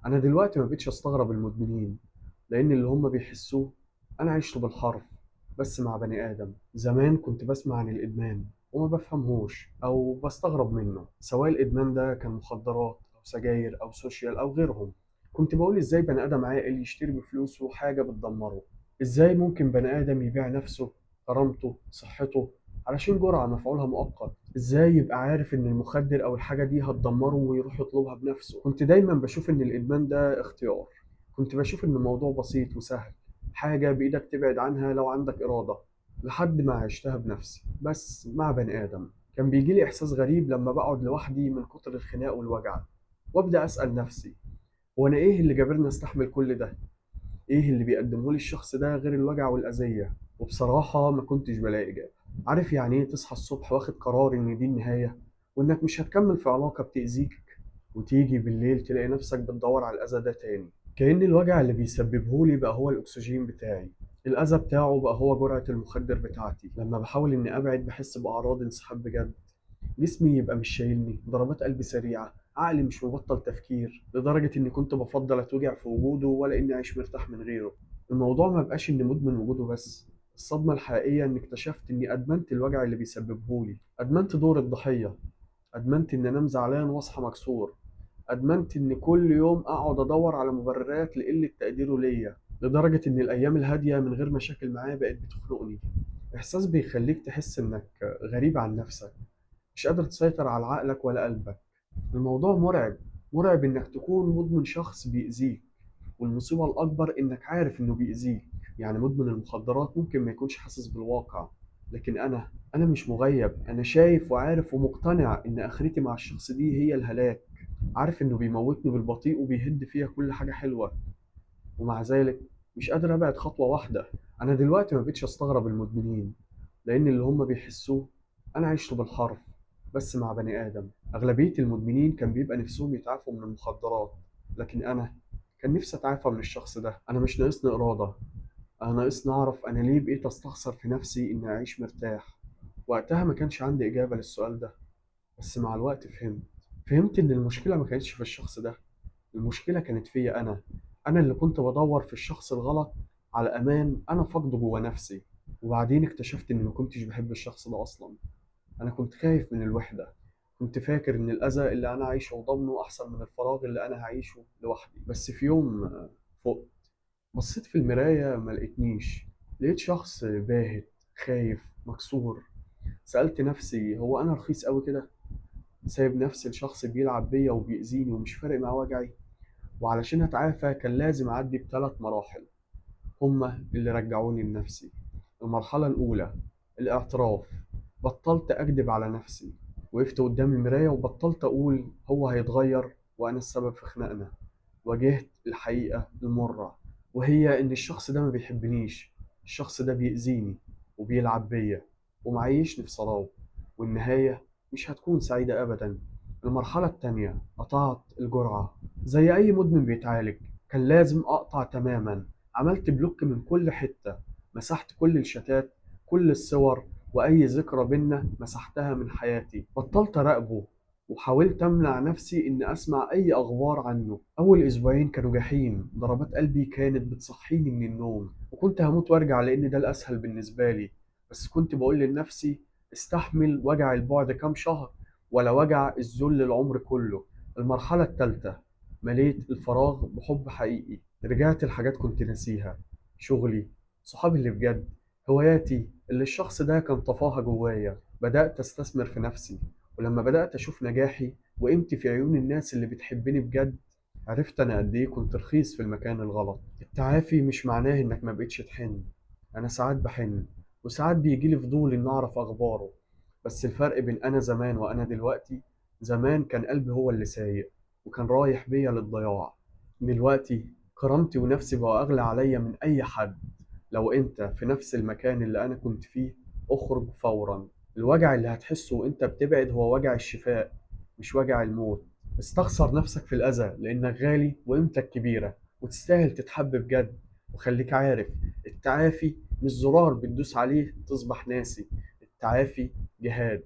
أنا دلوقتي ما بقيتش أستغرب المدمنين، لأن اللي هم بيحسوه أنا عشته بالحرف، بس مع بني آدم. زمان كنت بسمع عن الإدمان وما بفهمهوش أو بستغرب منه، سواء الإدمان ده كان مخدرات أو سجاير أو social أو غيرهم. كنت بقول إزاي بني آدم عاقل يشتري بفلوسه حاجة بتدمره؟ إزاي ممكن بني آدم يبيع نفسه، كرامته، صحته علشان جرعة مفعولها مؤقت؟ إزاي يبقى عارف إن المخدر أو الحاجة دي هتدمره ويروح يطلبها بنفسه؟ كنت دايما بشوف إن الإدمان ده اختيار، كنت بشوف إن الموضوع بسيط وسهل، حاجة بإيدك تبعد عنها لو عندك إرادة، لحد ما عشتها بنفسي بس مع بني آدم. كان بيجيلي إحساس غريب لما بقعد لوحدي من كتر الخناق والوجع، وأبدأ أسأل نفسي: هو أنا إيه اللي جابرني أستحمل كل ده؟ إيه اللي بيقدمه لي الشخص ده غير الوجع والأذية؟ وبصراحة ما كنتش بلاقي إجابة. عارف يعني إيه تصحى الصبح واخد قرار إن دي النهاية، وإنك مش هتكمل في علاقة بتأذيك، وتيجي بالليل تلاقي نفسك بتدور على الأذى ده تاني؟ كأن الوجع اللي بيسببهولي بقى هو الأكسجين بتاعي، الأذى بتاعه بقى هو جرعة المخدر بتاعتي. لما بحاول إني أبعد بحس بأعراض انسحاب بجد، جسمي يبقى مش شايلني، ضربات قلبي سريعة، عقلي مش مبطل تفكير، لدرجة إني كنت بفضل أتوجع في وجوده ولا إني أعيش مرتاح من غيره. الموضوع ما بقاش إني مدمن وجوده بس، الصدمة الحقيقية إني اكتشفت إني أدمنت الوجع اللي بيسببهولي، أدمنت دور الضحية، أدمنت إني أنام زعلان وأصحى مكسور، أدمنت إن كل يوم أقعد أدور على مبررات لقلة تقديره ليا، لدرجة إن الأيام الهادية من غير مشاكل معاه بقت بتخنقني. إحساس بيخليك تحس إنك غريب عن نفسك، مش قادر تسيطر على عقلك ولا قلبك. الموضوع مرعب، مرعب إنك تكون مدمن شخص بيأذيك، والمصيبة الأكبر إنك عارف إنه بيأذيك. يعني مدمن المخدرات ممكن ما يكونش حاسس بالواقع، لكن أنا مش مغيب، أنا شايف وعارف ومقتنع إن آخرتي مع الشخص دي هي الهلاك. عارف إنه بيموتني بالبطيء وبيهد فيها كل حاجة حلوة، ومع ذلك مش قادر أبعد خطوة واحدة. أنا دلوقتي ما بقتش أستغرب المدمنين، لأن اللي هم بيحسوه أنا عشته بالحرف، بس مع بني آدم. أغلبية المدمنين كان بيبقى نفسهم يتعافوا من المخدرات، لكن أنا كان نفسي أتعافى من الشخص ده. أنا مش ناقصني إرادة، أنا ناقصني أعرف أنا ليه بقيت أستخسر في نفسي إني أعيش مرتاح. وقتها ما كانش عندي إجابة للسؤال ده، بس مع الوقت فهمت إن المشكلة ما كانتش في الشخص ده، المشكلة كانت فيا أنا. أنا اللي كنت بدور في الشخص الغلط على أمان أنا فاقده جوا نفسي. وبعدين اكتشفت إني ما كنتش بحب الشخص ده أصلا، أنا كنت خايف من الوحدة، كنت فاكر إن الأذى اللي أنا عايشه وضامنه أحسن من الفراغ اللي أنا هعيشه لوحدي. بس في يوم فقت، بصيت في المراية ما لقيتنيش، لقيت شخص باهت، خايف، مكسور. سألت نفسي: هو أنا رخيص أوي كده؟ سايب نفسي لشخص بيلعب بيا وبيأذيني ومش فارق معاه وجعي؟ وعلشان أتعافى كان لازم أعدي بثلاث مراحل هما اللي رجعوني لنفسي. المرحلة الأولى: الاعتراف. بطلت أكدب على نفسي، وقفت قدام المراية وبطلت أقول هو هيتغير وأنا السبب في خناقنا. واجهت الحقيقة المرة، وهي إن الشخص ده ما بيحبنيش، الشخص ده بيأذيني وبيلعب بيا ومعيشني في سراب، والنهاية مش هتكون سعيدة أبدا. المرحلة التانية: قطعت الجرعة. زي أي مدمن بيتعالج كان لازم أقطع تماما. عملت block من كل حتة، مسحت كل الشتات، كل الصور، وأي ذكرى بينا مسحتها من حياتي. بطلت أراقبه وحاولت أمنع نفسي إن أسمع أي أخبار عنه. أول أسبوعين كانوا جحيم، ضربات قلبي كانت بتصحيني من النوم، وكنت هموت وارجع لأن ده الأسهل بالنسبة لي. بس كنت بقول لنفسي: استحمل وجع البعد كام شهر ولا وجع الذل العمر كله. المرحلة الثالثة: مليت الفراغ بحب حقيقي. رجعت لحاجات كنت ناسيها: شغلي، صحابي اللي بجد، هواياتي اللي الشخص ده كان طفاها جوايا. بدأت أستثمر في نفسي، ولما بدأت أشوف نجاحي وقيمتي في عيون الناس اللي بتحبني بجد، عرفت أنا قد إيه كنت رخيص في المكان الغلط. التعافي مش معناه إنك ما بقتش تحن. أنا ساعات بحن، وساعات بيجيلي فضول إن أعرف أخباره، بس الفرق بين أنا زمان وأنا دلوقتي: زمان كان قلبي هو اللي سايق وكان رايح بيا للضياع، دلوقتي كرامتي ونفسي بقوا أغلى عليا من أي حد. لو أنت في نفس المكان اللي أنا كنت فيه، اخرج فورا. الوجع اللي هتحسه وأنت بتبعد هو وجع الشفاء، مش وجع الموت. استخسر نفسك في الأذى، لأنك غالي وقيمتك كبيرة وتستاهل تتحب بجد. وخليك عارف، التعافي مش زرار بتدوس عليه تصبح ناسي، التعافي جهاد.